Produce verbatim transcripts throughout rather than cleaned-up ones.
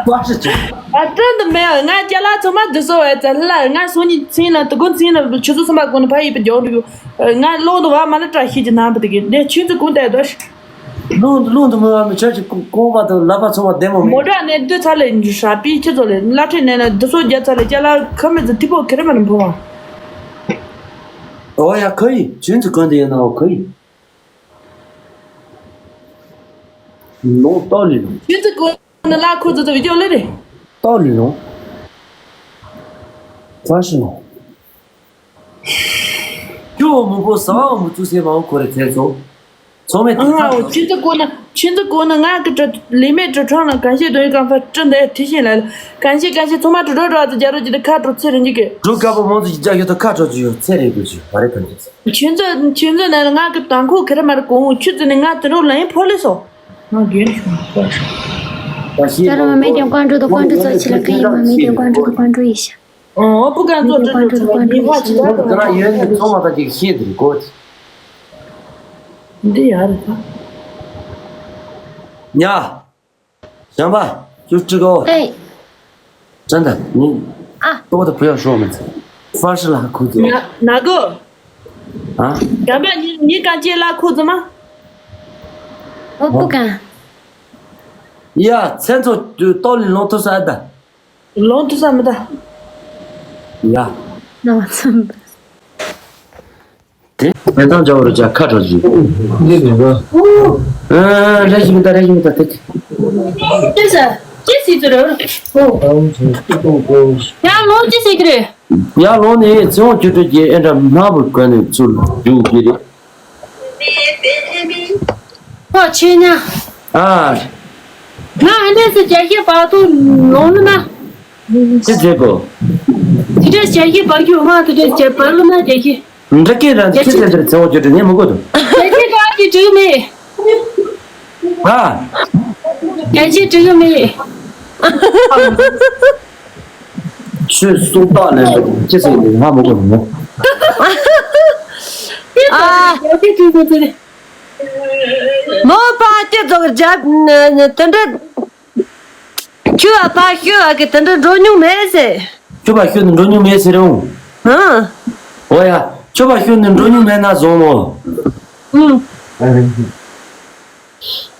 བཀའ་དྲིན་ཆེ། ཨ་ཏན་དུ་མེད། ང་ཅ་ལག་ཚང་མ་འདི་སོ་བས་ཙ་ལ་ང་སོ་ཉི་ཚིན་ལ་དུ་གོ་ཚིན་ལ་ཆུ་ཚོད་གསུམ་པ་གོང་ནས་ཕ་ཡི་པ་རྒྱོག་འགྲོ་ཡོད། ང་ལོག་ཏུ་བ་མ་ལ་བཀྲ་ཤིས་ཀྱི་ནང་པ་དེ་གི་འདི་ཆུ་ཚོད་གོང་དེ་དོ། རླུང་རླུང་དུ་མི་བ་མི་ཆོག་ཅིག་རྐང་པ་དང་ལག་པ་ཚང་མ་བདེ་མོ་མོ་མེད། ཊ་ནས་བསྡུ་ཚར་ལས་ཞག་པའི་ཁྱི་ཚོ་ལས་བླ་ཁྲིད་ནས་ན་འདི་སོ་རྒྱབ་ཚར་ལས་ཅ་ལག་ཁ་མི་ཚོ་ཐི་པོ་ཁེ་རེ་མ་ནི་འབུ་བ། ཨོ་ཡ་ཁ་ཡི་ཆུ་ཚོད་གོང་དེ་ཡིན་ན་ཨོ་ཁ་ཡི། ལོང་ཏོ་ལི་ལོང་། ཁྱེད་ཚོ་ཀུན་ནི་ལ་ཁུ་ཚོ་ཚོ་བི་ཌིའོ་ལེ་རེ། ཏོ་ལི་ལོང་། ཁ་ཤི་ལོང་། ཁྱོད་མང་པོ་ཟ་བ་མི་བཙུགས་སེ་མང་པོ་ཁོ་རེ་ཚེ་ཚོ། ཚང་མས་དེ་ཨ་ཁ་ཁྱེད་ཚོ་ཀུན་ནི་ཁྱེད་ཚོ་ཀུན་ནི་ང་གི་གྲོ་ལི་མེད་གྲོ་ཁྲང་ལ་གང་ཤེས་དོན་གང་ཕར་སྤྲིན་འདི་ཐི་ཤིན་ལ་གང་ཤེས་གང་ཤེས་ཚང་མ་གྲོ་གྲོ་གྲོ་ཚོ་རྒྱ་རོ་ཇི་ལི་ཁ་གྲོ་ཚེ་རིང་གི་གྲོ་ཀ་པོ་མང་ཚོ་ཇི་རྒྱ་ཡོད་དོ་ཁ་གྲོ་ཇི་ཡོད་ཚེ་རིང་གི་ཇི་བ་རེ་གང་ཤེས། ཁྱེད་ཚོ་ཁྱེད་ཚོ་ནས་ང་གི་དང་ཁུག་ཁེ་ར་མ་ར་གོང་ཁྱུ་ཚོ་ནས་ང་དུ་རུ་ལ་ཡིན་ཕོ་ལེ་སོ། ང་རྒན་ཆུང་པ་ཤ། ད་ཤེས་ད་རུང་མ་མེད་ཀྱང་ཀོང་ཀྲུ་དང་ཀོང་ཀྲུ་ཚོ་ཆེ་ལ་ཁ་ཡིན་མ་མེད་ཀྱང་ཀོང་ཀྲུ་དང་ཀོང་ཀྲུ་ཡིན་ཤ། ཨོ་ཨོ་པུ་ཀན་ཚོ་ཀྲུ་ཀྲུ་ཚོ་ལ་ཉི་མ་ཆེ་ད་ད་ད་ཡོད་ནི་ཚོ་མ་ད་ཅིག་ཤེས་དེ་གོ། འདི་ཡ་རེད་ད། ཉ། བྱམས་པ། ཅུ་ཀྲི་གོ། ཨེ། ཅན་ད་ནི། ཨ། ཏོག་ཏུ་བུ་ཡ་ཧྲོ་མི་ཚེ། ཧྥར་ཧྲི་ལ་ཁུ་ཚོ། ན་ན་གོ། ཨ། བྱམས་པ་ཉི་ཉི་གང་ཅེ་ལ་ཁུ་ཚོ་མ། ཨོ་པུ་ཀ། ཡ་ཚན་ཚོ་ཏོ་ལི་ལོང་ཐུ་ས་ཨ་ད། ལོང་ཐུ་ས་མི་ད། ཡ། ན་བ་ཚམ། དེ་དེ་དང་འཇའ་བོར་བྱ་ཁ་གྲག་ཞུ། འདི་རེད་བ། ཨ་རེ་ཞིག་མི་ད་རེ་ཞིག་མི་ད་དེ། ཅི་ཟེར། ཅི་ཟེར་གྱི་རེད། ཡང་ལོ་ཅི་ཟེར་གྱི་རེད། ཡང་ལོ་ནི་ཚེ་དབང་སྐྱིད་སྒྲོལ་གྱི་ཨེ་འདྲ་སྣ་བུ་ག་ནས་ཚུར་རྒྱུག་གི་རེད། ཁོ་ཆེ་ཉ། ཨ། ང་ཨ་འདྲས་སུ་རྒྱ་ཤེས་བར་དུ་ལོང་ལ་ན། ཅི་བྱེད་དགོས། དེ་འདྲས་རྒྱ་ཤེས་བར་རྒྱུ་མ་དེ་འདྲས་རྒྱ་བར་ལ་ན་རྒྱ་ཤེས། འདྲ་སྐད་རང་ཅི་ཟེར་འདིར་ཚེ་བོ་བརྗོད་དྲི་ངས་མི་དགོས་དོ། རྒྱ་ཤེས་ག་གི་འགྲིག་མེད། ཨ། རྒྱ་ཤེས་འགྲིག་མེད། ཆོས་སུ་བཏགས་ལས་ཅི་ཟེར་འདི་ང་མི་དགོས་དོ། ཨ། རྒྱ་ཤེས་འགྲིག་མེད་ཟེར། མོ་ཕ་སྐྱེ་རྫོགས་རྒྱབ་དེ་འདྲ། ཁྱོད་ཨ་ཕ་ཤོད་ཨ་གི་དེ་འདྲ་འགྲོ་མྱོང་མེད་ཟེར། ཁྱོད་པ་ཤོད་ནི་འགྲོ་མྱོང་མེད་ཟེར་རུང་། ཧང་། འོ་ཡ། ཁྱོད་པ་ཤོད་ནི་འགྲོ་མྱོང་མེད་ན་བཟང་མོ། ཨུ།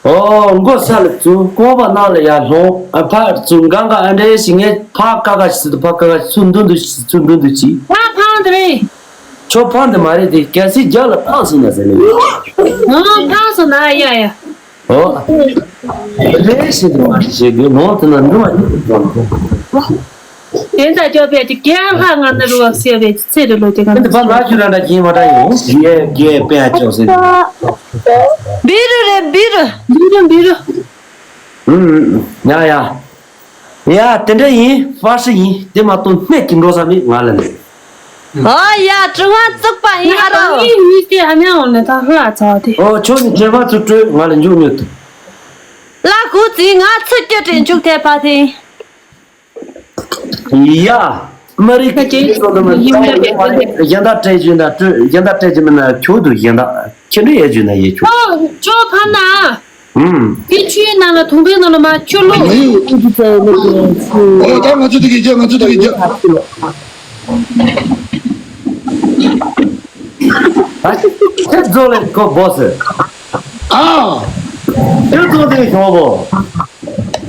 ཨོ་མགོ་ས་ལ་བཙུགས་རྐང་པ་ནང་ལ་ཡར་ལྷུང་ཨ་ཕར་བཙུགས་འགའ་འགའ་ཨ་འདྲེ་ཞིག་ངས་ཕར་ཀ་ཀ་ཞིག་སུ་ཕར་ཀ་ཀ་ཞིག་སུ་འདུ་འདུ་ཞིག་སུ་འདུ་འདུ་ཅིག་ཕ་ཕང་དེ་རེད། ཁྱོད་ཕང་དེ་མ་རེད་དེ་གལ་སྲིད་རྒྱབ་ལ་ཕང་སོང་ན་ཟེར་ནས། ཨོ་ཕང་སོང་ན་ཡ་ཡ། ཨོ། ལས་ཤིག་མ་ཤེས་དགོས་ནོར་དེ་ན་འདི་མ་ཉིད་དུ་འགྲོ་ནོ། དེ་ཚ་ཅོ་པས་ཀྱི་རྒྱལ་ལྷ་ང་ནི་རུ་བ་སེ་བའི་ཚེ་རུ་ལོ་དེ་ག་འདི་ཕ་ལ་ཞུ་ར་འདྲ་གྱིན་མ་འདྲ་ཡོང་རྒྱལ་རྒྱལ་པས་ཅོ་ཟེར། བི་རུ་རེ་བི་རུ། བི་རུ་བི་རུ། ཨུམ་ཡ་ཡ། ཡ་དེ་འདྲ་ཡིན་ཧྥ་ཧྲི་ཡིན་དེ་མ་གཏོགས་སྨད་ཀྱི་འགྲོ་ས་མེད་ང་ལ་ནི། ཨ་ཡ་དྲི་བ་བཙུགས་པ་ཡིན་ཧ་རོ། ངའི་མིག་དེ་ཧ་མ་འོང་ནས་ད་ཧ་ཚ་དེ། ཨོ་ཁྱོད་ནི་དྲན་པ་ཚུར་སྤྲོད་ང་ལ་འཇུག་མྱོང་ཐུབ། ལ་ཁུ་ཙི་ང་ཚུར་སྐྱོད་དྲན་འཇུག་ཐེ་པ་དེ། ཡ། མ་རིག་གི་ཚོ་ལ་མ་ཡིན་ད་སྤྲད་རྒྱུ་ན་སྤྲོད་གཞན་དག་སྤྲད་རྒྱུ་མིན་ན་ཁྱོད་དུ་གཞན་དག་ཁྱེད་འདྲ་ཡེ་རྒྱུ་ན་ཡེ་ཁྱོད། ཨོ་ཁྱོད་ཕ་ན། ཨུམ། དེ་ཆུའི་ནང་ལ་དུང་པའི་ནང་ལ་མ་ཆུ་ལོག་ཨོ་ད་ང་ཚོ་དེ་གི་རྒྱ་ང་ཚོ་དེ་གི་རྒྱ། ཨ་ཁྱེད་ཚོ་ལས་ཁོ་བོ་སི། ཨ། ཁྱེད་ཚོ་དེ་ཞོག་བོ།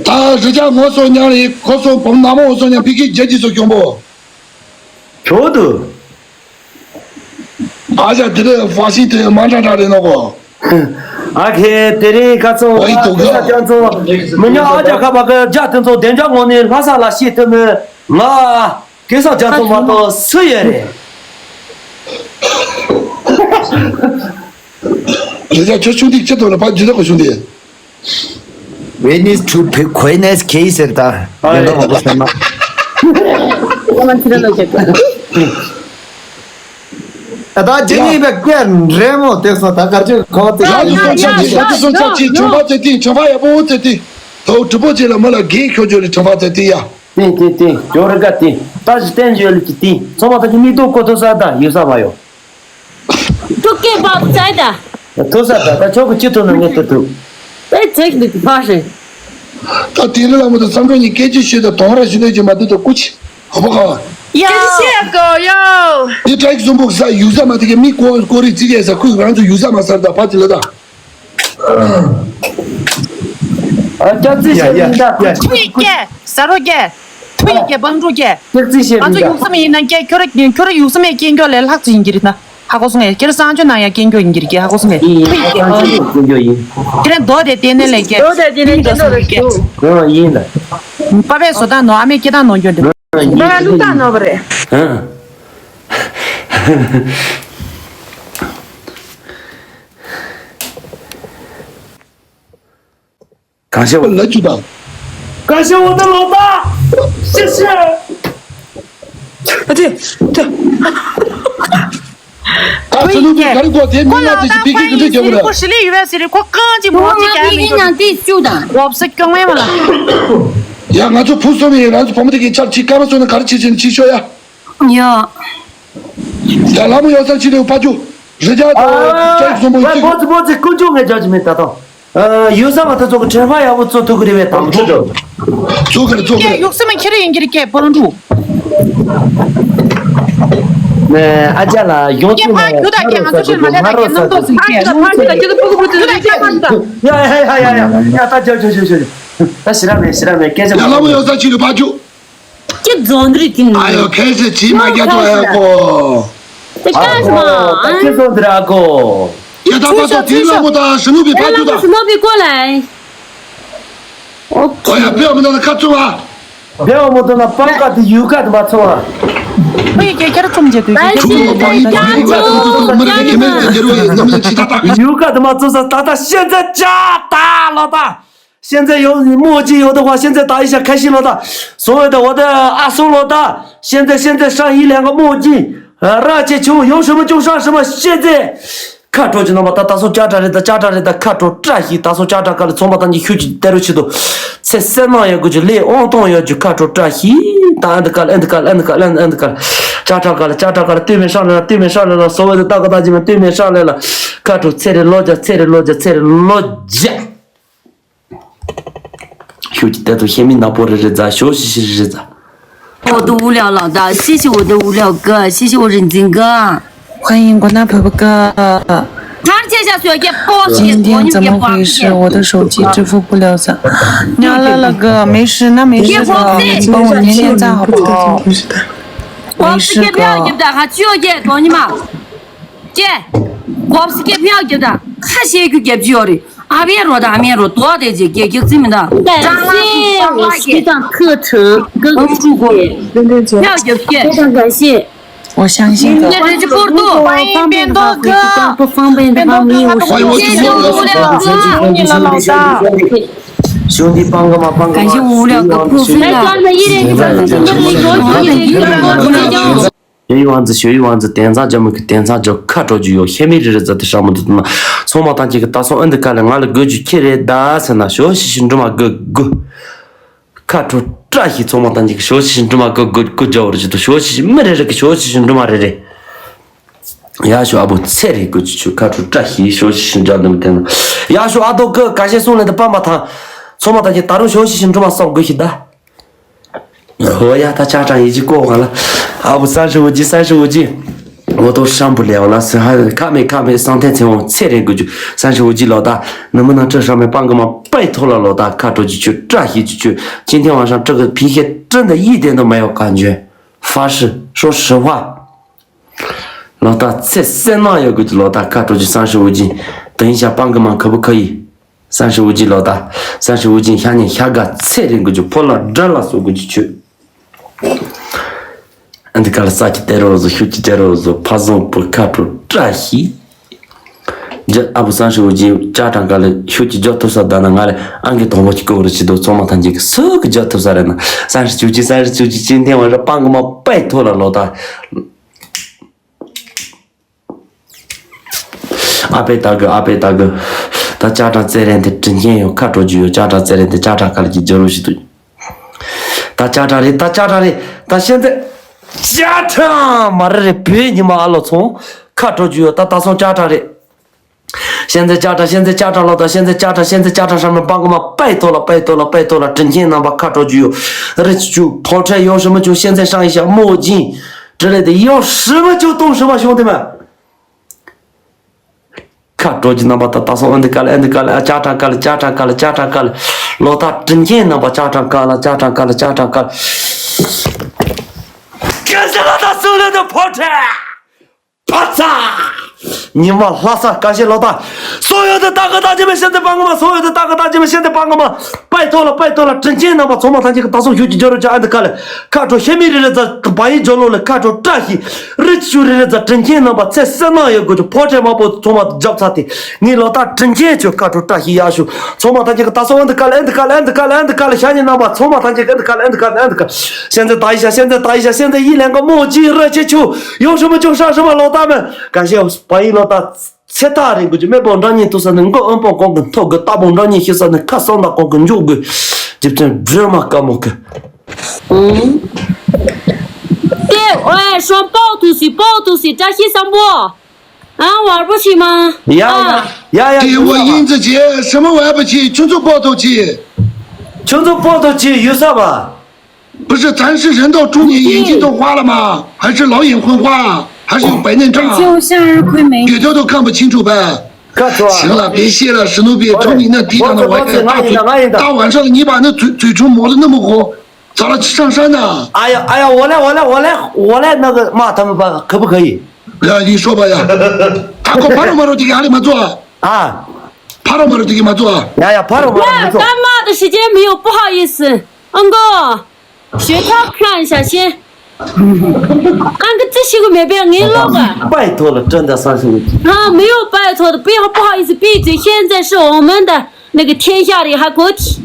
ད་རི་རྒྱ་ངོ་སོ་ཉང་རི་ཁོ་སོ་བོམ་ན་མོ་སོ་ཉང་ཕི་ཁི་རྒྱ་ཇི་སོ་ཁྱོང་བོ། ཁྱོད་དུ། ཨ་ཅག་དེ་ལས་ཧྥ་ཤི་དེ་མ་འདྲ་འདྲ་རེད་ནོ་གོ། ཨ་ཁེ་དེ་རིང་ཁ་ཚོ་ཨ་ཡི་དོ་ག་ས་ཅང་ཚོ་མི་ཉག་ཨ་ཅག་ཁ་བ་ག་རྒྱ་དེ་ཚོ་བདེ་འཇགས་ངོ་ནས་ལྷ་ས་ལ་ཤི་ཐུབ་མོད་ང་གེ་ས་ཅང་ཚོ་མ་གཏོགས་སུ་ཡོད་རེད། རེད་ཡ་ཁྱོད་ཆུང་དུས་ཁྱེད་དོ་ལ་ཕ་རྒྱུད་དག་གི་ཆུང་དུས། Witness to Aquinas case ཟེར་ད། ཡོན་ཏན་མང་པོ་ཟེར་ན། ད་ཇི་ནི་བའི་སྐད་འདྲེ་མོ་དེ་སོང་ད་གར་ཅིག་ཁོ་དེ། ཡ་ཡ་ཡ་ཡ་ཡ། ཁྱོད་ཚོ་ཚོ་ཅི་ཁྱོད་ཕ་ཚེ་ཏི་ཁྱོད་ཕ་ཡ་པོ་ཚེ་ཏི། ཐོ་གྲུ་པོ་ཅི་ལ་མོ་ལ་གེ་ཁྱོད་ཇོ་ལི་ཁྱོད་ཕ་ཚེ་ཏི་ཡ། ཏི་ཏི་ཏི་ཇོ་རི་ག་ཏི། ད་ཅི་བསྟན་ཇོ་ལི་ཅི་ཏི། ཚོ་མ་ད་ཅི་མིག་ཏོ་ཀོ་ཐོ་ས་ད་ཡོད་ས་མ་ཡོད། ཐུག་སྐད་པ་བཙལ་ད། ཐུག་ས་ད་ད་ཆོག་གི་ཅི་ཐུག་ན་ངས་ཐུག་ཐུག་དེ་ཚེག་འདི་ཕ་ཧྲེ། ད་དེ་རིང་ལ་མོ་དང་བསམ་གྲོགས་གཉིས་སྐད་ཆ་བཤད་དང་གདོང་ར་བཞིན་ནས་ཀྱི་མ་དེ་དང་སྐུ་ཆེ། ཧོ་པ་ག་བ། ཡ། སྐད་ཆ་བཤད་གོ་ཡོ། དེ་ཏྲེག་གསུམ་པོ་ས་ཡུག་ས་མ་དེ་གའི་མི་ཀོ་ཀོ་རི་ཙི་གའི་ས་ཁུག་རང་ཚོ་ཡུག་ས་མ་སར་ད་ཕ་ཅི་ལ་ད། ཨ་སྐྱག་རྫུན་བཤད་མི་འདྲ། ཐུ་ཡི་སྐད་ཟ་རོ་སྐད། ཐུ་ཡི་སྐད་བང་ཕྲུག་སྐད། སྐྱག་རྫུན་བཤད་ང་མི་ཚོ་འདྲ། ཡུག་ས་མ་ཡིན་ན་སྐད་ཁྱོད་ར་ཁྱོད་ར་ཡུག་ས་མའི་སྐད་མགྱོགས་ལས་ལྷག་ཅིག་ཡིན་གྱི་རེད་ད། ཧ་གོ་སོང་ངས། ཁྱེད་རང་གསང་སྤྱོད་ནང་ཡང་སྐྱེན་རྒྱུ་ཡིན་གྱི་རེད། ཧ་གོ་སོང་ངས། ཡིན་ཡིན། ཕུ་ཡི་སྐད་ཨ་ཡིན་སྐྱེན་རྒྱུ་ཡིན། ཁྱེད་རང་རྡོ་དེ་ལྟེ་གནས་ལས་སྐད། རྡོ་དེ་ལྟེ་གནས་སྐད་ནོར་རེ་སྐད། ཨ་ཡིན་ད། པ་ཕས་བཟོ་སྟངས་ནོར། ཨ་མས་སྐད་གདངས་ནོར་འགྱོ་འདི། ཨ་ཡིན། པ་ཕས་བླུགས་སྟངས་ནོར་བ་རེད། ཨ། གང་ཤེས་པ་ལ་ཅི་དང་། གང་ཤེས་འོ་ད་ལོ་ད། ཤི་ཤི། ཨ་ཙི། ཨ་ཙི། ཨ་ཕྱི་ནང་གི་ག་རེ་གོ་དེ་མི་ང་དེ་ཅི་པི་ཀི་གི་འདྲ་རྒྱབ་ར། ཁོ་ཞི་ལི་ཡུ་ཨེ་སི་རི་ཁོ་རྐང་གཅིག་མོ་གཅིག་རྒྱག་མི་འདུག་ནང་དེ་བཅུག་དང་། འོབ་སེ་སྐྱོང་མེད་མ་ལ། ཡ་ང་ཚོ་བུ་སོང་ཡིན། ང་ཚོ་བུ་མོ་དེ་གི་ཆབ་ཅིག་ཀ་བ་སོང་ན་ག་རེ་བྱེད་བྱེད་ཅིག་ཤོག་ཡ། ཡ། ཡ་ལ་མོ་ཡོད་ས་ཅི་རེད་ཕ་ཅུ། རི་རྒྱ་དང་ཨ་ཀྲེག་གསུམ་པོ་ཨ་ཅིག་བོ་ཙི་བོ་ཙི་ཀུན་སྤྱོད་ངས་རྒྱག་གི་མེད་ད་དང་། ཨ་ཡུལ་ས་མ་ཐུ་ཚོ་གི་དྲན་པ་ཡག་པོ་བཙོ་ཐུབ་གི་རེད་བས་དང་པོ། བཙོ་གི་རེད་བཙོ་གི་རེད། ཡུག་སེ་མ་ཁྱེད་རང་ཡིན་གྱི་རེད་སྐད་པོ་རང་འགྲོ། ཨ་ཅག་ལ་ཡོང་ཚུལ་ལ་ཕར་རོགས་ས་དགོས་དགོས། ཕར་རོགས་ས་དགོས་དགོས། ཡ་ཡ་ཡ་ཡ་ཡ་ཡ་ད་ཇོ་ཇོ་ཇོ་ཇོ་ཇོ། ད་ཞི་ར་མེད་ཞི་ར་མེད་སྐད་ཆ་ཡ་ལ་མོ་ཡོད་ས་ཅི་རེད་ཕ་ཅུ། ཁྱི་རྫོང་འདི་རིགས་ཀྱི་ནི། ཨ་ཡོ་ཁེ་སི་ཅི་མ་རྒྱ་ཅོ་ཨ་ཡ་ཀོ། དེ་ཀ་ཨ་ཀོ། ད་ཁྱི་རྫོང་འདི་ར་ཨ་ཀོ། ཡ་ད་པ་ཏོ་དེ་ལ་མོ་ད་སི་ནུ་པི་ཕ་ཏུ་ད། སི་ནུ་པི་ཀོ་ལ། ཨོ་ཡ་བེ་མོ་ད་ཁ་ཚུ་བ། བེ་མོ་ད་ན་པང་ཀ་དེ་ཡུ་ཀ་དེ་མ་ཚོ་བ། ཁོ་ཡི་སྐད་ཁྱེར་ཁྲོམ་བྱེད་དུས་ཁྱེད་ཁྱེར་ཁྲོམ་བྱེད་དུས་ཁྱེད་ཁྱེར་ཁྲོམ་བྱེད་དུས་ཁྱེད་ཁྱེར་ཁྲོམ་བྱེད་དུས། ཡུ་ཀ་དེ་མ་ཚོ་ས་ད་ད་ཤེན་ཙེ་ཅ་ད་ལོ་ད། ཤེན་ཙེ་有墨迹有的话现在打一下开心了的，所谓的我的阿苏罗的，现在现在上一两个墨迹，呃，热气球有什么就上什么，现在看出去了吗？ད་ད་སོ་ཅ་ཏྲ་རེད་ད་ཅ་ཏྲ་རེད་ད་ཁ་དྲོ་བཀྲ་ཤིས་ད་སོ་ཅ་ཏྲ་ཀ་ལ་ཚོང་པ་དང་གི་ཤུགས་ཀྱི་དེ་རུ་ཆེད་དུ་ཚེ་སེ་ནང་ཡོད་དགོས་ཀྱི་ལས་ཨོང་ཏོང་ཡོད་རྒྱུ་ཁ་དྲོ་བཀྲ་ཤིས་ད་ཨ་འདི་ཀ་ལ་ཨ་འདི་ཀ་ལ་ཨ་འདི་ཀ་ལ་ཨ་འདི་ཀ་ལ་ཅ་ཏྲ་ཀ་ལ་ཅ་ཏྲ་ཀ་ལ་对面上来了对面上来了所谓的大哥大姐们对面上来了ཁ་དྲོ་ཚེ་རེ་ལོ་བརྒྱ་ཚེ་རེ་ལོ་བརྒྱ་ཚེ་རེ་ལོ་བརྒྱ། ཤུགས་ཀྱིས་དེ་ཚོ་ཤེས་མི་ནག་པོ་རེ་རེ་རྫ་ཞོ་ཤི་ཤི་རེ་རེ་རྫ། 我的无聊老大，谢谢我的无聊哥，谢谢我认真哥。欢迎广大婆婆哥。他这下说给包起来，今天怎么回事？我的手机支付不了咋？ཉ་ལ་ལ་གི་没事，那没事的，你帮我念念赞好不好？没事的。 ཀྱེ། གོབ་སི་ཀྱེ་ཕིའ་རྒྱབ་ད་ཁ་ཤས་ཀྱི་རྒྱབ་ཀྱི་ཡོད་རེད། ཨ་བའི་རོ་དང་ཨ་མའི་རོ་དོ་དེ་ཅེ་ཀྱེ་རྒྱག་རྩིས་མི་འདུག་ཀྲང་ལ་ཀྲང་ལ་ཀྱེ། ཁ་ཁ་ཁ་ཁ་ཕིའ་རྒྱབ་ཀྱེ། 我相信的。 ཀྱེ་རེ་ཅི་པོར་དུ། 方便的话，可以帮我放放便的话，没有事。 兄弟帮个忙，帮个忙。感谢无聊哥破费了。 学一王子，学一王子，点赞节目，点赞节目，看着就有，下面这是在上面的嘛，从毛当这个打算，嗯，的干了，俺了格局起来，打算那学习新中嘛，个个，看着这些从毛当这个学习新中嘛，个个个叫我这都学习，没得这个学习新中嘛，这这，也学不才的格局去，看着这些学习新中那么的，也学阿多哥，感谢送来的棒棒糖，从毛当这打入学习新中嘛，扫过去的。 ཨོ་ཡ། ད་ཅ་ཀྲང་ཡིན་གྱི་ཀོ་ག་ལ། ཨ་བུ་三十五级，三十五级。 我都上不了了，是还卡没卡没上台前我切人过去，三十五级老大，能不能这上面帮个忙？拜托了，老大，卡住就去，这一就去。今天晚上这个皮鞋真的一点都没有感觉，发誓，说实话。老大，这三万要过去，老大，卡住去三十五级，等一下帮个忙可不可以？ 三十五级老大，三十五级下年下个菜人过去，破了这了说过去去。俺这个了啥去带着子，休去带着子，怕总不卡住这些。这阿不三十五级家长干了，休去叫多少单了，俺了，俺给同我去够了，去都琢磨他这个，这个叫多少人呢？三十九级，三十九级，今天晚上帮个忙，拜托了，老大。 ཨ་པེ་ད་གི་ཨ་པེ་ད་གི། ད་ཅ་ཀྲང་རྩེད་རན་དེ་དྲིན་ཆེན་ཡོད་ཁ་དྲོ་རྒྱུ་ཡོད། ཅ་ཀྲང་རྩེད་རན་དེ་ཅ་ཀྲང་ཁ་ལ་གྱི་རྒྱུ་རུ་ཞིག་ཏུ། ད་ཅ་ཀྲང་རེད། ད་ཅ་ཀྲང་རེད། ད་ཤེན་ཙེ། ཅ་ཀྲང་མ་རེད་རེད། བོད་ཉི་མ་ཨ་ལོ་ཚོང་ཁ་དྲོ་རྒྱུ་ཡོད། ད་ད་སོང་ཅ་ཀྲང་རེད། 现在家长，现在家长了的，现在家长，现在家长上面帮个忙，拜托了，拜托了，拜托了，整天能把卡着就有，人就跑车有什么就现在上一下墨镜之类的，要什么就动什么，兄弟们。卡着就能把他打送恩的干了，恩的干了，家长干了，家长干了，家长干了，老大整天能把家长干了，家长干了，家长干了。感谢老大送来的跑车。 啪嚓！你们拉萨感谢老大，所有的大哥大姐们现在帮个忙，所有的大哥大姐们现在帮个忙，拜托了，拜托了，整天能把从马团结个大宋学姐叫人家安的干了，看着黑米人的在白银角落了，看着扎西，日球人的在整天能把在山上也过去跑车马步从马脚踏的，你老大整天就看着扎西压手，从马团结个大宋安的干了，安的干了，安的干了，安的干了，想你能把从马团结个安的干了，安的干了，安的干了，现在打一下，现在打一下，现在一两个墨迹热气球。 有什么就上什么，老大们，感谢八一老大，七大人过去没帮着你，都是能够恩帮光跟透个大帮着你，现在能看上那光跟就个，就这样这么干么个。嗯，对，喂，说报都是报都是，这些三步，啊，玩不起吗？呀呀啊，呀呀，给我印子姐，什么玩不起？全做报头去。全做报头去，有啥吧？ 不是，咱是人到中年，眼睛都花了吗？还是老眼昏花？还是有白内障？就向日葵没。别的都看不清楚呗。看错了。行了，别谢了，史努比，从你那抵挡的我还敢大嘴，大晚上的你把那嘴嘴唇磨得那么红，咋了？上山呢？哎呀哎呀，我来我来我来我来那个骂他们吧，可不可以？呀，你说吧呀，他给我拍了吗？这个压力没做啊？啊，拍了吗？这个没做啊？呀呀，拍了吗？干妈的时间没有，不好意思，恩哥。 学他看一下先。俺个这些个没必要，你老板。拜托了，真的三十五。啊，没有拜托的，不要，不好意思，闭嘴。现在是我们的那个天下里还国体，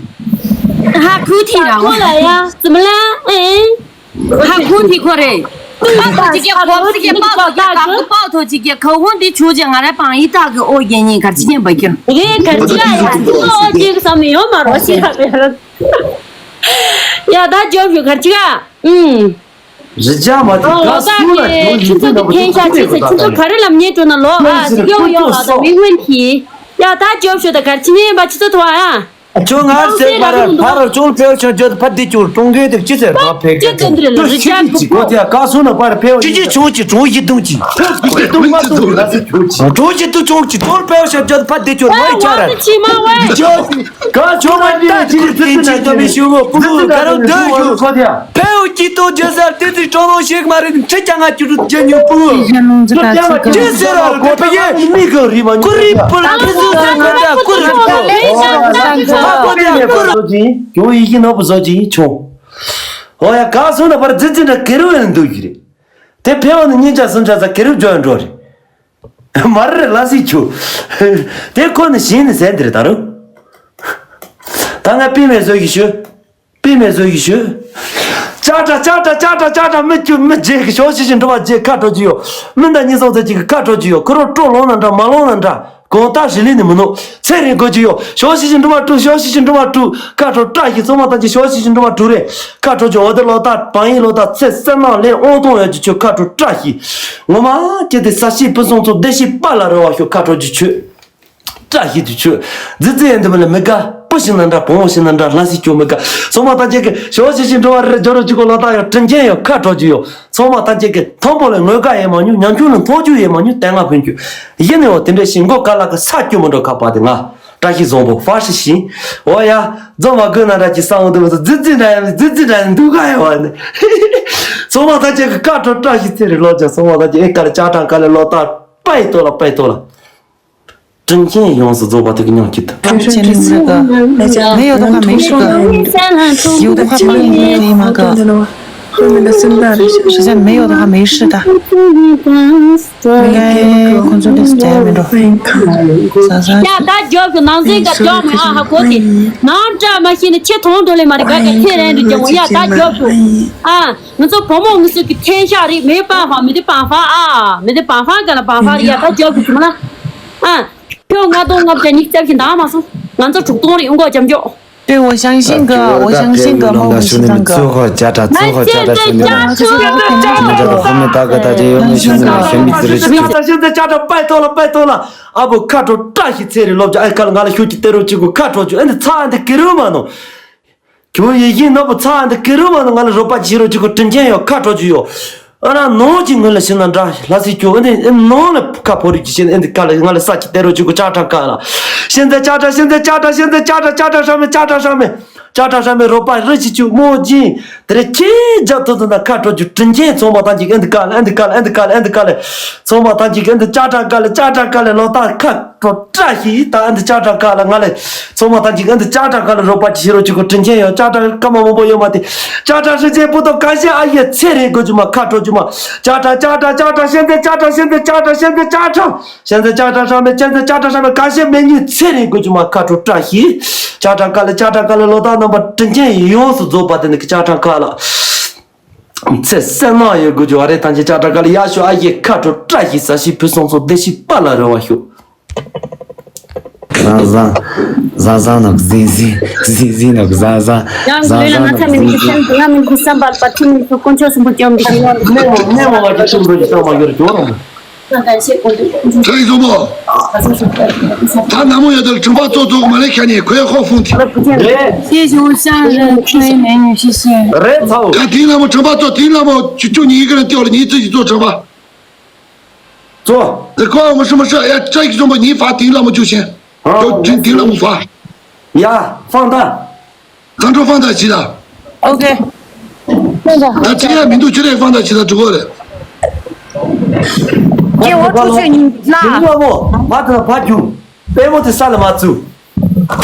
还国体了，过来呀，怎么了？哎，还国体过来。报头几个，报头几个，报头几个，口红的出去，俺来帮一大个，哦，眼睛看，今天不行。哎，看这样呀，哦，这个上面有嘛，我现在没了。 ཡ་ད་རྒྱབ་ཞུ་གར་ཅི་ག་ཨུམ། རི་ཅག་མ་ཨ་ལོ་ད་གི་ཁྱེད་ཚོ་གི་འཐེན་ཤག་ཅི་ཟེར་ཁྱེད་ཚོ་ག་རེ་ལབ་ཉན་འགྲོ་ན་ལོ་ཨ་ཡོ་ཡོ་ཨ་ད་མི་ཝིན་ཐི། ཡ་ད་རྒྱབ་ཞུ་ད་གར་ཅི་ནས་ཡིན་པ་ཅི་ཚོ་ཐོ་ཨ། ཁྱོད་ངར་ཟེར་པར་ཕར་ཅུང་ཕེའུ་ཆང་བརྗོད་ཕར་འདི་ཅུང་ཀྲུང་གོའི་དུ་ཅི་ཟེར་ཕ་ཕེ་ཅི་ཙམ་འདི་ལ་རི་ཅག་གི་གོ་ཐེ་ག་སོང་ན་པར་ཕེའུ་ཅི་ཅི་ཆུང་ཅི་ཀྲུང་ཡི་དུང་ཅི་ཕེའུ་ཅི་དུང་མ་དུང་ལ་སི་ཆུང་ཅི་ཀྲུང་ཅི་དུ་ཆུང་ཅི་ཀྲུང་ཕེའུ་ཆང་བརྗོད་ཕར་འདི་ཅུང་མ་ཡི་ཆ་ར། ག་ཆོ་མ་འདི་ཅི་ཙི་ཙི་ནས་ཅི་ཤི་བོ་ཀུ་ཀུ་ག་རུ་འདོད་ཡོད། ཕེའུ་ཀྱི་ཏོ་རྒྱ་སར་ཏི་ཙི་ཀྲོ་ལོ་ཤེག་མ་རེད་ཁྲི་ཀྱང་ང་ཅི་རུ་རྒྱ་ཉུ་པུ་ཅི་ཟེར་ར་རུ་ཁོ་ཕ་ཡེ་མི་ག་རི་མ་ཉུ་ཀུ་རི་པུ་ལ་ཏི་ཙི་ཟེར་ར་ཀུ་རི་པུ་ཧ་ཀོ་ཏི་ཀུ་རི་པུ་ཡོ་ཡི་ཤི་ནོ་པུ་ཟོ་ཅི་ཆོ། ཨོ་ཡ་ག་སོང་ན་པར་ཙི་ཙི་འདྲ་གེ་རུ་ཡང་འདུག་གི་རེད། དེ་ཕེ་བ་ནི་གཉིས་ཆ་གསུམ་ཆ་ས་གེ་རུ་འཇོག་འགྲོ་རེད། མར་རེ་ལ་སི་ཆུ། དེ་ཁོ་ནི་ཞིང་ནི་ཟན་དེར་ད་རུ། ད་ང་པི་མེ་བཟོ་གི་ཞུ། པི་མེ་བཟོ་གི་ཞུ། ཅ་ཏྲ་ཅ་ཏྲ་ཅ་ཏྲ་ཅ་ཏྲ་མི་ཁྱུ་མི་རྗེ་གི་ཞོ་ཤི་ཞི་འགྲོ་བ་རྗེ་ཁ་འགྲོ་གི་ཡོ། མི་འདའ་གཉིས་སོང་ཚེ་གཅིག་གི་ཁ་འགྲོ་གི་ཡོ། ཁུ་རོ་སྤྲོ་ལོང་ན་འདྲ་མ་ལོང་ན་འདྲ། གང་ལྟར་ཞི་ལི་ནི་མི་ནོ། ཚེ་རིང་དགོས་ཀྱི་ཡོད། ཞོ་ཤི་ཞི་འགྲོ་མ་དྲུག་ཞོ་ཤི་ཞི་འགྲོ་མ་དྲུག་ཁ་དྲོ་བཀྲ་ཤིས་ཚོ་མ་ཐམས་ཅད་ཞོ་ཤི་ཞི་འགྲོ་མ་དྲུག་རེད། ཁ་དྲོ་ཀྱི་འོ་དེ་ལོ་ད་བང་ཡིན་ལོ་ད་ཚེ་སེམས་ནང་ལས་དབང་གཏོང་ཡོད་ཀྱི་ཁྱོད་ཁ་དྲོ་བཀྲ་ཤིས། ངོ་མ་ཁྱེད་དེ་ས་ཤི་སྤུ་སོང་ཚོ་བདེ་ཤི་པ་ལ་རེ་བ་ཤོ་ཁ་དྲོ་ཀྱི་ཁྱོད། བཀྲ་ཤིས་དུ་ཁྱོད། རྫི་རྫི་ཡན་དུ་མི་ལ་མི་དགའ་སྤུ་ཞིག་ན་འདྲ་བོང་བོ་ཞིག་ན་འདྲ་ལ་སི་ཁྱོད་མི་དགའ་ཚོ་མ་ཐམས་ཅད་ཀྱི་ཞོ་ཤི་ཞི་འགྲོ་བ་རེད་ཇོ་རོ་ཅི་གོ་ལོ་ད་ཡོད་དྲིན་ཆེན་ཡོད་ཁ་དྲོ་ཀྱི་ཡོད། ཚང་མ་ཐམས་ཅད་ཀྱིས་མཐོན་པོ་ལ་ངོས་དགའ་ཡེ་མ་མྱོང་། ཉམ་ཆུང་ལ་མཐོང་ཆུང་ཡེ་མ་མྱོང་། དེ་སྔ་ཕན་རྒྱུ་ཡིན་ནའི་འོ་དེ་འདྲ་ཞིག་མགོ་དཀར་ལག་གི་ས་སྐྱོ་མི་འགྲོ་ཁ་པ་དེ་ང་བཀྲ་ཤིས་བཟང་པོ་ཧྥ་ཧྲི་ཤིང་འོ་ཡ་རྫོང་མ་དགོས་ན་འདྲ་ཅིག་ས་འོང་དུ་མི་ཚོ་རྫི་རྫི་འདྲ་ཡང་རྫི་རྫི་འདྲ་ཡང་འདུག་ག་ཡོད་བ་ནི། ཚང་མ་ཐམས་ཅད་ཀྱི་བཀའ་དྲིན་བཀྲ་ཤིས་ཚེ་རིང་ལོ་ཅན་ཚང་མ་ཐམས་ཅད་ཨེ་དཀར་ལྕགས་གྲང་དཀར་ལས་ལོ་ལྟར་པའི་ཏོ་ལ་པའི་ཏོ་ལ། 真见勇士做把这个娘气的。他们前面那个没有的话没事的，有的话帮你可以吗，哥？实在没有的话没事的，应该工作的时间没着。啥啥。ཡ་ད་རྒྱོབ་ཤོག་ནང་སེམས་ཀ་རྒྱོབ་མི་ཨ་ཧ་གོ་དེ་ནང་སྐྲ་མ་ཤེས་ནི་ཆེ་མཐོང་འགྲོ་ལེ་མ་རེད་ག་ག་ཁྱེད་རང་རེད་རྒྱོབ་ཡ་ད་རྒྱོབ་ཤོག་ཨ། ང་ཚོ་བུ་མོ་ངི་སུ་གི་འཐེན་ཤག་རེད། མི་པང་ཧ་མི་དེ་པང་ཧ་ཨ་མི་དེ་པང་ཧ་ག་ལ་པང་ཧ་རེད་ཡ་ད་རྒྱོབ་གི་ཟིན་ལ་ཨ། ཁྱོད་ལྔ་སྟོང་ལྔ་བརྒྱ་ཉི་ཤུ་རྩ་བཞི་འདང་མ་སོང་། ང་ཚོ་དྲུག་སྟོང་རེད་ཨུ་མགོ་ལྕམ་ཅོག 哎，我相信哥，我相信哥，我们是唱歌。最后家长，最后家长兄弟们，你们家的后面大哥大姐有没有兄弟们，兄弟之类的？现在家长拜托了，拜托了，ཨ་བོ་ཁ་དྲོ་བཀྲ་ཤིས་ཚེ་རིང་ལོ་བརྒྱ་ཨེ་ཁ་ལ་ང་ལ་ཤུགས་ཀྱིས་སྟེར་རོགས་གྱིས་གོ་ཁ་དྲོ་རྒྱུ་ཨེ་འདི་ཚ་ཨེ་འདི་ཀི་རུ་མ་ནོ། ཁྱོད་ཡིད་བཞིན་ནོར་བུ་ཚ་ཨེ་འདི་ཀི་རུ་མ་ནོ་ང་ལ་རོགས་པ་བྱེད་རོགས་གྱིས་གོ་དྲིན་ཆེན་ཡོད་ཁ་དྲོ་རྒྱུ་ཡོད། ཨ་ར་ནོར་གྱི་ངོས་ལ་ཤི་ན་འདྲ་ལྷ་སྲས་ཁྱོད་ཨེ་འདི་ནོར་ལ་ཁ་ཕོ་རིགས་ཀྱི་ཤི་ན་ཨེ་འདི་ཀ་ལ་ང་ལ་ས་ཀྱི་སྟེར་རོགས་གྱིས་གོ་ཅག་ཁྲ་ཀ་ལ། ཤེན་ཛེ་ཅག་ཁྲ་ཤེན་ཛེ་ཅག་ཁྲ་ཤེན་ཛེ་ཅག་ཁྲ་ཅག་ཁྲ་ཧྲ་མེ་ཅག་ཁྲ་ཧྲ་མེ། ཅག་ཁྲ་ཧྲ་མེ་རོགས་པ་རི་ཆི་ཆུ་མོ་ཇིན། དེ་རེ་ཁྱེད་རྒྱབ་ཐོ་ཐོ་ན་ཁ་དྲོ་རྒྱུ་དྲིན་ཆེན་ཚོང་པ་ཐང་ཅིག་ཨེ་འདི་ཀ་ལ་ཨེ་འདི་ཀ་ལ་ཨེ་འདི་ཀ་ལ་ཨེ་འདི་ཀ་ལ། ཚོང་པ་ཐང་ཅིག་ཨེ་འདི་ཅག་ཁྲ་ཀ་ལ་ཅག་ཁྲ་ཀ་ལ་ལོ་ཏ་ཁ་དྲོ་བཀྲ་ཤིས་ད་ཨེ་འདི་ཅག་ཁྲ་ཀ་ལ་ང་ལ། ཚོང་པ་ཐང་ཅིག་ཨེ་འདི་ཅག་ཁྲ་ཀ་ལ་རོགས་པ་ཅི་ཤི་རོ་ཅི་གོ་དྲིན་ཆེན་ཡོད་ཅག་ཁྲ་ཀ་མ་མང་པོ་ཡོད་མ་དེ། ཅག་ཁྲ་ཧྲི་ཅེ་པུ་ཏོ་ཀ་ཤེ་ཨ་ཡེ་ཚེ་རིང་དགོས་རྒྱུ་མ་ཁ་དྲོ་རྒྱུ་མ། ཅག་ཁྲ་ཅག་ཁྲ་ཅག་ཁྲ་ཤེན་ཛེ་ཅག་ཁྲ་ཤེན་ཛེ་ཅག་ཁྲ་ཤེན་ཛེ་ཅག་ཁྲ། ཤེན་ཛེ་ཅག་ཁྲ་ཧྲ་མེ་ཤེན་ཛེ་ཅག་ཁྲ་ཧྲ་མེ་ཀ་ཤེ་མེ་ཉིན་ཚེ་རིང་དགོས་རྒྱུ་མ་ཁ་དྲོ་བཀྲ་ཤིས། ཅག་ཁྲ་ཀ་ལ་ཅག་ཁྲ་ཀ་ལ་ལོ་ཏ་རྣམ་པ་དྲིན་ཆེན་ཡོངས་སུ་རྫོགས་པ་དེ་ནི་ཅག་ཁྲ་ཀ་ལ། ཚེ་བསོད་ནམས་ཡོད་དགོས་རྒྱུ་ཨ་རེ་ཐང་ཆེ་ཅག་ཁྲ་ཀ་ལ་ཡ་ཤོ་ཨ་ཡེ་ཁ་དྲོ་བཀྲ་ཤིས་ས་ཤི་བུ་སོང་སོ་བདེ་ཤི་པ་ལ་རེ་བ་ཤོ། བཟང་བཟང་བཟང་བཟང་ནོག་ཟིང་ཟིང་ཟིང་ཟིང་ནོག་བཟང་བཟང་ཡང་བཟང་ལས་ལ་ང་ཚ་མི་ཁི་སེམས་ང་མི་ཁི་བསམ་པར་པ་ཐི་མི་སུ་དཀོན་མཆོག་གསུམ་པོ་སྐྱོང་བའི་ཞིང་ནོར། ནེ་མོ་ནེ་མོ་བ་ཅི་ཤུམ་རོ་ཅི་སོ་མ་ཡོར་ཅོ་རོ། ཁྲ་ཡི་བཟོ་མོ། ད་ནང་མོ་ཡོད་དེ་ལ་དྲན་པ་ཙོག་ཙོག་མ་ལས་ཁྱ་ནི་ཁོའི་ཧོ་ཧྥུང་ཐི། རེད། 谢谢我上人推美女，谢谢。རེད་ཚའོ། ད་དེའི་ལ་མོ་དྲན་པ་ཙོག་དེའི་ལ་མོ་ཆུ་ཆུ་ཉིས་ཀ་ར་ཏེ་ལ་ཉིས་ཙི་ཅི་ཙོག་དྲན་པ། ཙོག་དེ་ཁོ་མ་ཧྲི་མ་ཧྲི་ཡ་ཁྲ་ཡི་བཟོ་མོ་ཉིས་ཕ་དེའི་ལ་མོ་ཅུ་ཤེན། ཨ། ཁྱོད་དྲིན་དེའི་ལ་མོ་ཕ། ཡ། ཧྥང་ཏ། ཁ་འགྲོ་ཧྥང་ཏ་ཅི་ལ། ཨོ་ཁེ། ད་ཅི་ཡ་མི་འདུག་ཅི་རེད་ཧྥང་ཏ་ཅི་ལ་འགྲོ་གོ་རེད། ཁྱེད་འོ་ཁྲུ་ཆོས་ཉིན་ལ། ཡིན་ལ་མོ་ཕ་དང་ཕ་རྒྱུ། པད་མོ་དེ་ས་ལ་མ་བཙུགས།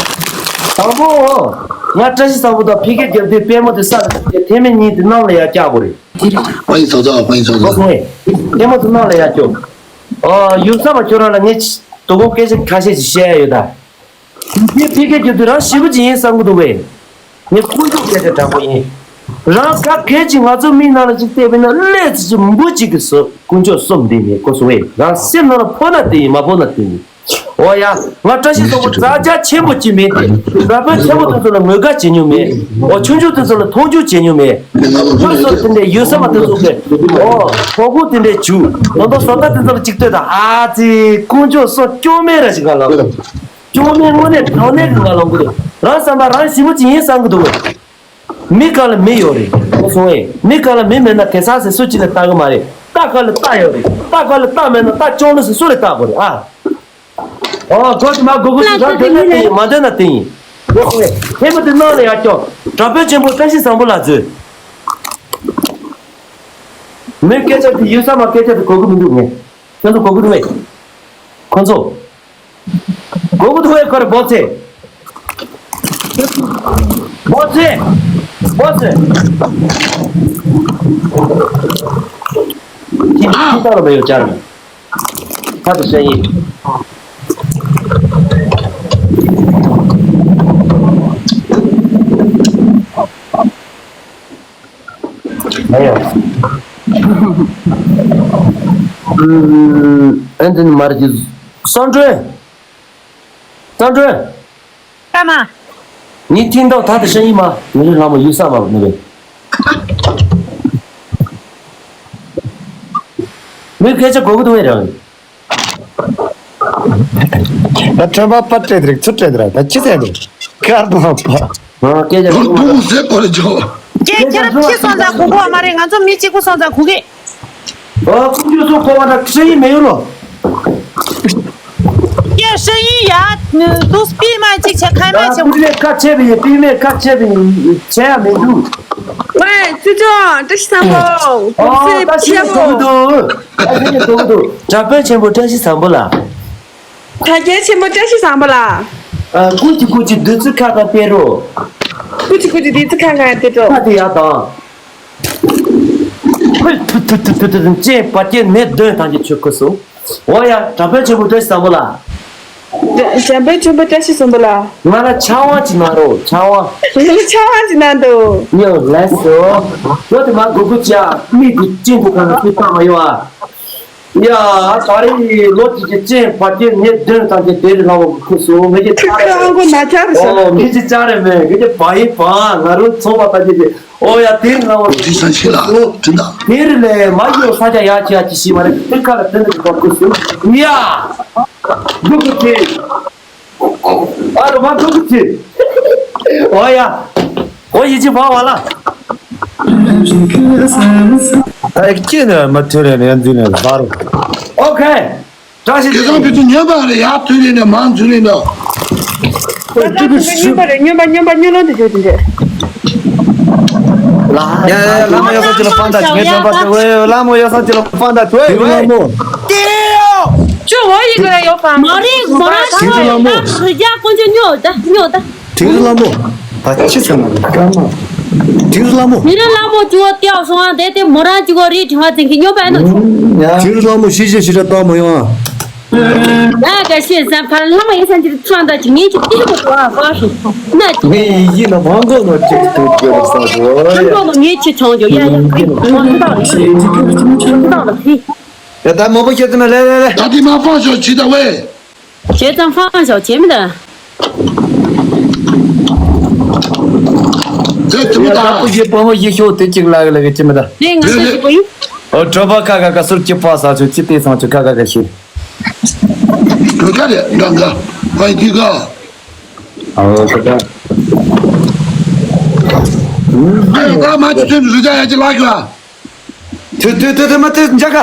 དང་པོ། ང་བཀྲ་ཤིས་བཟང་པོ་དང་ཕི་སྐད་རྒྱབ་དུས་པད་མོ་དེ་ས་ལ་བཙུགས་ཏེ་ཐེ་མེ་གཉིས་དེ་གནམ་ལ་ཡར་བཀྱག་དགོས་རེད། ཕ་ཡིན་ཚོགས་ཚོགས་ཕ་ཡིན་ཚོགས་ཚོགས། པད་མོ་དེ་གནམ་ལ་ཡར་བཀྱག་ཨ་ཡུག་ས་མ་ཁྱོད་རང་ལ་ངས་དོ་དགོང་སྐད་ཆ་ཁ་ཤས་ཤིག་བཤད་ཡ་ཡོད་ད། ངས་ཕི་སྐད་རྒྱབ་དུས་རང་ཞེ་པོ་ཅིག་ཡིན་བསམ་གི་འདུག་བས། ངས་དཀོན་མཆོག་སྐད་ཆ་དྲང་པོ་ཡིན། རང་ག་གལ་ཅིག་ང་ཚོ་མིག་ནང་ལ་ཅིག་བལྟས་པས་ན་ཀླད་ཅིག་འབུ་ཅིག་གི་སོ་དཀོན་མཆོག་གསུམ་འདི་ནས་ཀོ་སོ་བས་རང་སེམས་ནང་ལ་ཕོག་ན་དེ་ཡིན་མ་ཕོག་ན་དེ་ཡིན། འོ་ཡ། ང་བཀྲ་ཤིས་སོགས་པོ་ཛ་ཅག་ཆེན་པོ་ཅིག་མིན་ཏེ། ར་ཕན་ཆེན་པོ་དེ་ཚོ་ལ་ངོ་དགའ་བྱེད་མྱོང་མེད། འོ་ཆུང་ཆུང་དེ་ཚོ་ལ་མཐོང་ཆུང་བྱེད་མྱོང་མེད། ཁོ་ཚོ་དེ་འདྲའི་ཡུལ་ས་མ་དེ་ཚོ་གི། འོ་ཕོ་ཁོ་དེ་འདྲའི་བྱུ། ད་ལྟ་བཟོ་ལྟ་དེ་ཚོ་ལ་ཅིག་ལྟོས་དང་ཨ་ཙི་དཀོན་མཆོག་སོགས་སྐྱོ་མེད་ར་ཞིག་ག་ལ། སྐྱོ་མེད་དངོས་གནས་དྲང་གནས་ཀྱི་ང་ལ་འགུལ་འདུག་རང་བསམ་པ་རང་ཞེ་པོ་ཅིག་ཡིན་བསམ་གི་འདུག་མི་ག་ལ་མི་ཡོད་རེད་ཁོ་སོང་ཨེ། མི་ག་ལ་མི་མེད་ན་གེ་སར་ཟེར་སུ་གཅིག་ལ་ལྟ་གི་མ་རེད། རྟ་ག་ལ་རྟ་ཡོད་རེད། རྟ་ག་ལ་རྟ་མེད་ན་རྟ་ཅོང་ལོ་ཟེར་སུ་ལ་ལྟ་དགོས་རེད་ཨ། ཨོ་གོ་དེ་མ་གོ་གོ་ཟེར་རང་འདོད་ན་དེ་ཡིན་མ་འདོད་ན་དེ་ཡིན། ཁོ་སོང་ཨེ། ཐེ་མ་དེ་ནང་ལ་ཡར་སྐྱོང་། དྲག་པོའི་ཆེན་པོ་བཀྲ་ཤིས་བཟང་པོ་ལ་འཛུལ། མོའི་སྐད་ཆ་དེ་ཡུལ་ས་མ་སྐད་ཆ་དེ་གོ་གི་མི་འདུག་ངས། ཁྱོད་ཚོ་གོ་གི་འདུག་མེད། ཁོ་ཚོ། གོ་གི་འདུག་མེད་ཁོ་རེ་བོ་ཚེ། བོ་ཚེ། བོ་ཚེ། ཁྱེད་ཁྱེད་ལྟ་ལ་མེད་ཡོད་ཅག་རེད། ཁ་དུ་བཤད་ཡིན། ཨེ་འདི་ནི་མ་རེད་ཀྱི། བསམ་གྲོས། བསམ་གྲོས། ཀ་མ། ངའི་ཐིང་ཐོག་ད་དུ་ཤ་ཡིན་མ། ངའི་ལྷ་མོ་ཡུལ་ས་མ་ནི་རེད། མོས་སྐད་ཆ་གོ་གི་འདུག་བས་རང་། ད་ཁྲོན་པ་པ་སྤྲད་དེ་རིག་ཚུར་སྤྲད་དེ་ར་ད་ཅི་ཟེར་འདུག་ཁར་དུ་མ་པ། ཨ་སྐད་ཆ་གོ་གི་འདུག་ཟེར་གོ་རེ་ཇོ། ཁྱེད་ཁྱེད་རང་ཁྱེད་སོང་ཙང་གོ་གོ་བ་མ་རེད། ང་ཚོ་མི་གཅིག་པུ་སོང་ཙང་གོ་གི། ཨ་ཁོང་ཁྱོད་ཚོ་ཁོ་བ་ད་ཁྲི་ཡིན་མེད་ཡོད་ལོ། ཡ་ཧྲི་ཡིན་ཡ། དུས་པི་མ་གཅིག་བྱས་ཁ་མ་བྱས། པི་མས་ཁ་ཆེ་བ་ཡིན། པི་མས་ཁ་ཆེ་བ་ཡིན། བྱས་ཡ་མི་འདུག་ཝེ་ཅུ་ཅོ་བཀྲ་ཤིས་བཟང་པོ། ཨོ་ད་ཤི་ནས་འགྲོ་གི་འདུག་ད་ཤི་ནས་འགྲོ་གི་འདུག་དྲག་པོའི་ཆེན་པོ་བཀྲ་ཤིས་བཟང་པོ་ལ། དྲག་རྒྱལ་ཆེན་པོ་བཀྲ་ཤིས་བཟང་པོ་ལ། ཨ་ཀུ་ཅི་ཀུ་ཅི་བདུད་རྩི་ཁ་ཁ་སྟེར་རོ། ཀུ་ཅི་ཀུ་ཅི་བདུད་རྩི་ཁ་ཁ་སྟེར་རོ། ཁ་དེ་ཡ་དང་། ཧུད་ཐུ་ཐུ་ཐུ་ཐུ་ཐུ་ཅེས་བར་སྐྱེས་ནད་གདོན་ཐམས་ཅད་ཆོད་ཁུ་སོང་། འོ་ཡ་དྲག་པོའི་ཆེན་པོ་བཀྲ་ཤིས་བཟང་པོ་ལ། དྲག་པོའི་ཆེན་པོ་བཀྲ་ཤིས་བཟང་པོ་ལ། ང་ལ་ཕྱག་དབང་ཅིག་གནང་རོགས་ཕྱག་དབང་། ང་ལ་ཕྱག་དབང་ཅིག་གནང་དོ། ཉོ་ལེ་སོ། ཡོད་དེ་མ་གུ་གུ་ཅག་མི་གུ་ཅིན་གུ་གང་ལ་ཁུ་བཏང་མ་ཡོང་ཨ། ཡ། ད་རེས་ལོ་གཅིག་གི་ཅན་བར་གྱི་ངས་བདུན་ཙམ་གྱི་དེ་རིང་ལ་བ་ཁུ་སུ་ངས་ཀྱི་ཁྱི་ཁ་ཧང་གོ་ན་ཆ་རེད་ཤག་ཨོ་ངས་ཀྱི་ཅ་རེད་མེད་ངས་ཀྱི་བ་ཡིན་བ་ང་རང་ཚོང་པ་ད་ཀྱི་ཀྱི་ཨོ་ཡ་དེ་རིང་ལ་བ་ཁུ་སུ་དེ་རིང་ལས་མ་ཡོད་ས་ཆ་ཡ་ཆི་ཡ་ཆི་ཤི་མ་རེད་དེ་ཁ་ལ་དེ་འདྲ་གི་བ་ཁུ་སུ་ཡ། གུ་གུ་ཁྱི། ཨ་རོ་མ་ཐུག་གི་ཨོ་ཡ། ཨོ་ཡི་ཅི་བ་བ་ལ། ཨེ་ཀྱེ་ནི་མ་ཐུ་རེ་ནི་འཛིན་ནི་ཟ་རུ། ཨོ་ཁེ། བཀྲ་ཤིས་ཁེ་སང་བི་ཚུ་ཉོན་པ་རེ་ཡ་ཐུ་རེ་ནི་མང་ཚུ་རེ་ནི། ཨོ་ཀྱེ་གི་ཤུ། ཉོན་པ་རེ་ཉོན་པ་ཉོན་པ་ཉོན་ལོན་དུ་བརྗོད་དུ་འདྲེ། ཡ་ཡ་ཡ་ལ་མོ་ཡ་ས་ཅི་ལ་ཕན་ད་ཅི་ངེ་ཚན་པ་ཏེ་ཝེ་ལ་མོ་ཡ་ས་ཅི་ལ་ཕན་ད་ཅི་ཝེ་ཝེ། ལ་མོ། ཏེ་ཡོ། ཅོ་ཝ་ཡི་ག་ཡོ་ཕ། མ་རེད་མོ་ར་ཆོ་ཡོ་ན་ཧི་རྒྱ་ཀོན་ཅོ་ཉོ་ད་ཉོ་ད། དིང་རི་ལ་མོ། ད་ཅི་ཟེར་ན་ཀ་མ། དིང་རི་ལ་མོ། མི་རེ་ལ་མོ་ཅོ་ཏེ་ཡོ་སོང་ཨ་དེ་དེ་མོ་ར་ཅོ་རི་དྲི་བ་ཙིང་གི་ཉོ་པ་ནོ་ཆོ། དིང་རི་ལ་མོ་ཤི་ཤི་ཤི་ར་ཏོ་མོ་ཡོང་ཨ། ང་ག་ཤེས་ཟན་ཕར་ལྷ་མོ་ཡིན་ས་འདིར་ཚོང་ད་ཅི་ངེད་ཀྱི་ཏི་མོ་ཏོ་ཨ་ཧོ་ཧི། ན་ཅི་ངས་ཡིན་ཡིན་ན་མང་གོ་ནོ་ཅིག་ཏུ་གྱུར་ས་གོ་ཡ། ཁོ་ལོ་ངས་ཆི་ཆང་གྱོ་ཡ་ཡ་ཁོ་ཡི་ཁོ་ཏོ་ལ་ཁི། ཁོ་ཏོ་ལ་ཁི། ཡ་ད་མང་པོ་ཁྱེད་ཚོ་ན་ལེ་ལེ་ལེ། ད་དེ་མ་ཕང་ཤོག་ཅི་ད་ཝེ། བྱས་ཙང་ཕང་ཤོག་བྱས་མི་ད། དེ་དེ་མི་ད། ད་པོ་ཞེ་པོ་མོ་ཞེ་ཤོག་དེ་གཅིག་ལ་ལ་གི་ཅི་མི་ད། དེ་ང་ཚོ་ཞེ་པོ་ཡིན། ཨོ་གྲོད་པ་ཁ་ཁ་ཁ་ཟུར་གྱི་ཕ་ས་ཆུ་ཅི་ཏེ་སང་ཆུ་ཁ་ཁ་ཁ་ཤི། ག་ག་རེ་འདྲ་འདྲ་ཕ་ཡི་གི་ག་ཨོ་ཁ་ཁ། ཨ་ཡོ་ད་མ་ཅི་ཚོན་རི་ཇ་ཡ་ཅི་ལ་གི་བ། ཐུ་ཐུ་ཐུ་ཐུ་མ་ཐུ་འཇག་ག་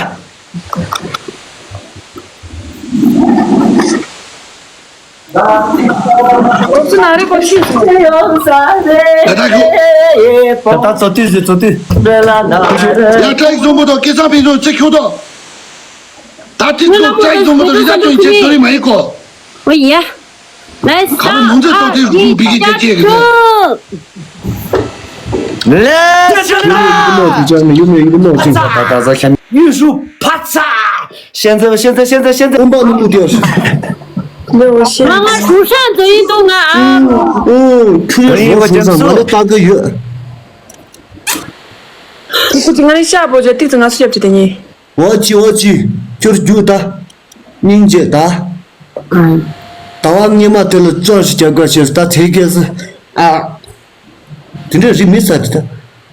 ཨོ་ཙི་ན་རེ་གོ་ཤི་སོང་། ད་ད་གོ་ད་ད་ཚོ་དུས་ཟེར་ཚོ་དུས། ཡ་ཏྲ་ཡིག་བཟོ་མོ་དང་སྐལ་བཟང་ཕུན་ཚོགས་ཚེ་ཁྱོད་དང་། ད་ཐིག་ཚོ་ཏྲ་ཡིག་བཟོ་མོ་དང་རི་ད་ཅོ་ཡིན་ཚེ་ཚོ་རི་མ་ཡིན་གོ་ཨོ་ཡ། ཁ་ལོ་མོང་ཚེ་ཏོ་དེ་རུ་བི་གི་ཅེ་ཅེ་གི་ནོ། ལེ། ཡུལ་མི་ཡུལ་མི་ཅང་ནི་ཡུལ་མི་ཡུལ་མི་ཅང་ད་ད་ཟ་ཤན། ཡུལ་ཧྲུ་ཕ་ཚ། ཤན་ཚེ་ཤན་ཚེ་ཤན་ཚེ་ཤན་ཚེ། ཨུམ་པ་ནུ་མུ་ཏེ། ང་ང་ཧྲུ་ཧྲན་ཙོ་ཡིན་དུ་ང་ཨ། ཨོ་ཁུ་ཡོ་ཧྲུ་ཧྲན་ཙོ་ང་ལ་ཏང་གི་ཡོད། ཁུ་ཁུ་ཅི་ང་ནི་ཤ་བོ་ཅོ་ཏིག་ཙི་ང་སུ་ཡབ་ཅི་དེ་ཉེ། ཨོ་ཅི་ཨོ་ཅི། ཁྱོད་རྒྱུགས་ད། སྙིང་རྗེ་ད། ད་བ་ངེ་མ་དེ་ལ་བཙོན་ཞིག་རྒྱག་དགོས་ཞེས་ད་དེ་གས་སི་ཨ། དེ་འདྲ་རིགས་མི་ཚར་དེ་ད།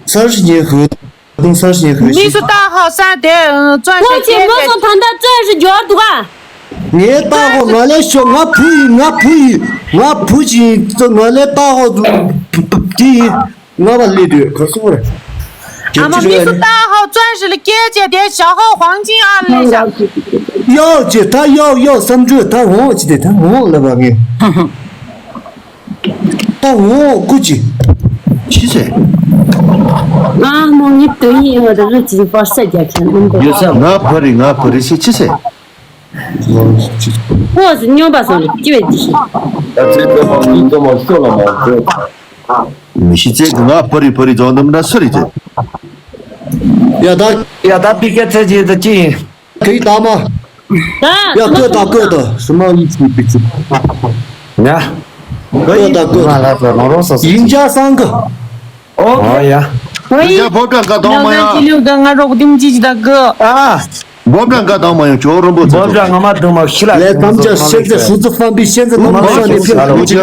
སར་ཞིག་ཉན་ཧུ། དུང་སར་ཞིག་ཉན་ཧུ་མི་ཞིག་སུ་ད་ཧ་ས་དེ་བཙོན་ཁོང་ཞིག་ཚོས་མོ་སོ་ད་ལྟ་བཙོན་ཞིག་འབྱོར་འདུག་ག་ངས་ད་ཧོ་ང་ལས་ཤོག་ང་བུ་ཡིན་ང་བུ་ཡིན་ང་བུ་ཞིག་ཡིན་ང་ལས་ད་ཧོ་དེ་ཡིན། ང་བ་ལི་དུས་ག་སུ་རེད། ཨ་མ་མི་སུ་ད་ཧོ་བཙོན་ཞིག་ལ་སྐྱེལ་བྱས་དེ་ཞག་ཧོ་ཧོང་ཅིང་ཨ་ལེ་ཞག་ཡོག་ཅེ་ད་ཡོག་ཡོག་བསམ་གྲོས་ད་འོང་ཅི་དེ་ད་འོང་ལབ་པ་ངས། ད་འོང་ཀུ་ཅི། ཅི་ཟེར། ཨ་མོ་ངི་དོན་ཡིན་ཡོད་རེ་ཅི་པར་ས་རྒྱག་མཁན་ཨུམ་གོ་ཡོད་ས་ང་བ་རི་ང་བ་རི་ཞེས་ཅི་ཟེར། ཧོ་སི་སྨྱོན་པ་སོང་ཅི་བས་ཅི་ཞིག་ད་ཚེ་ཚེ་མ་ཉིན་ཚེ་མ་ཤོ་ལ་མ་ཚེ། མི་ཤི་ཚེ་ང་བ་རི་བ་རི་རྫོང་དུ་མི་འདྲ་སུ་རེད་ཚེ། ཡ་ད། ཡ་ད་པི་ཀ་ཚེ་ཅི་ད་ཅི་ཡིན། གི་ད་མ། ད། ཡ་ཀོ་ད་ཀོ་ད་སུ་མ་ཡིན་ཅི་པི་ཅི། ཡ། ཀོ་ད་ཀོ་ད། ང་ལ་ཚོ་ནོ་རོ་སོ་སོ་ཡིན་ཅ་སང་གི། ཨོ་ཡ། ཡ་བོ་ཀ་ཀ་དོང་མ་ཡ། ང་རོགས་དིམ་ཅི་ཅི་ད་གི། ཨ། བོ་ཀ་ཀ་དོང་མ་ཡ་ཅོ་རོ་བོ་ཚོ། བོ་ཀ་ང་མ་དོང་མ་ཤི་ལ། ལས་ཐམས་ཅད་ཤེས་ཚེ་ཧྲུ་ཙི་ཧྥང་པི་ཤེས་ཚེ་ནོ་མ་ཤ་ནི་ཕི་ལ་ལོ་ཅི།